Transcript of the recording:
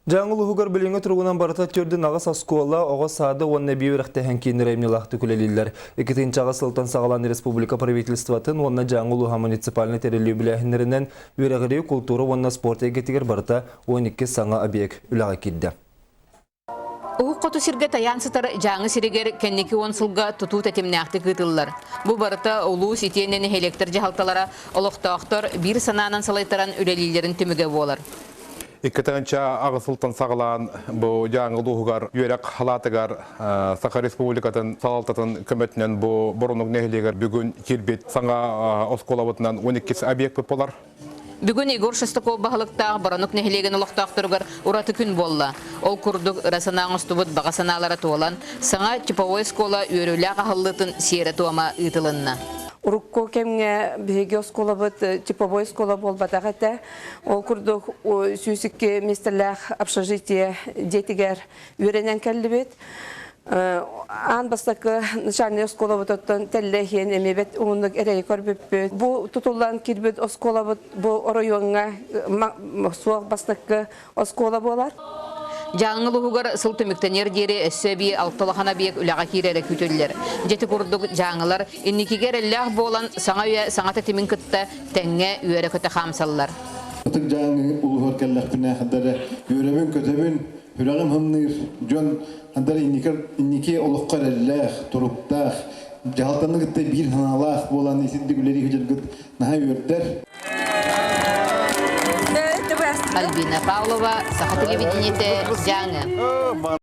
Дьааҥы улууһугар билиҥҥи туругунан барыта 48 оскуола, оҕо саада уонна эбии үөрэхтээһин кииннэрэ айымньылаахтык үлэлииллэр. 2-аҕыс сылтан саҕалаан республика правительствотын уонна Дьааҥы улууһа муниципальнай тэриллии үбүлээһиннэринэн үөрэҕирии, култуура уонна спорт эйгэтигэр барыта 12 саҥа объект үлэҕэ киирдэ. Уһук хоту сиргэ тайаан сытар Дьааҥы сиригэр кэнники 10 сылга тутуу тэтимнээхтик ыытыллар. Бу барыта улуус итиэннэ нэһилиэктэр дьаһалталара олохтоохтор биир санаанан салайтаран үлэлииллэрин түмүгэ буолар. 2008 сылтан саҕалаан бу Дьааҥы улууһугар үөрэх халаатыгар Саха Республикатын салалтатын көмөтүнэн бу Боронук нэһилиэгэр бүгүн киирбит саҥа оскуолабытынан 12 объекпыт болар. Бүгүн Егор Шестаков баһылыктаах Боронук нэһилиэгин олохтоохторугар ураты күн буолла. Ол курдук ыра санаа оҥостубут баҕа санаалара туолан, саҥа типовой оскуола үөрүүлээх аһыллыытын сиэрэ-туома ыытылынна. Урукку кэмҥэ биһиги оскуолабыт типовой оскуола буолбатах этэ. Ол курдук 102 миэстэлээх общежитие дьиэтигэр үөрэнэн кэллибит. Аан бастакы начальнай оскуолабытыттан тэллэһиэн эмиэ уһуннук эрэйи көрбүппүт. Бу тутуллан киирбит оскуолабыт бу оройуоҥҥа суох бастакы оскуола буолар. Дьааҥы улууһугар сыл түмүктэниэр диэри өссө эбии алта улахан объект үлэҕэ киирэрэ күүтүллэр. Дьэ курдук дьааҥылар инникигэ эрэллээх буолан саҥа үйэ саҥа тэтимин кытта тэҥҥэ үөрэ-көтө хаамсаллар. Ытык Дьааҥы улууһугар кэллэхпинэ ханна үөрэбин-көтөбүн, сүрэҕим һымныыр, дьон ханна инники олоххо эрэллээх, туруктаах, дьаһалтаны кытта биир санаалаах буолан итинник үлэлии сылдьаргыт наһаа үөрдэр. Альбина Павлова, Саха телевидениетэ, Дьааҥы.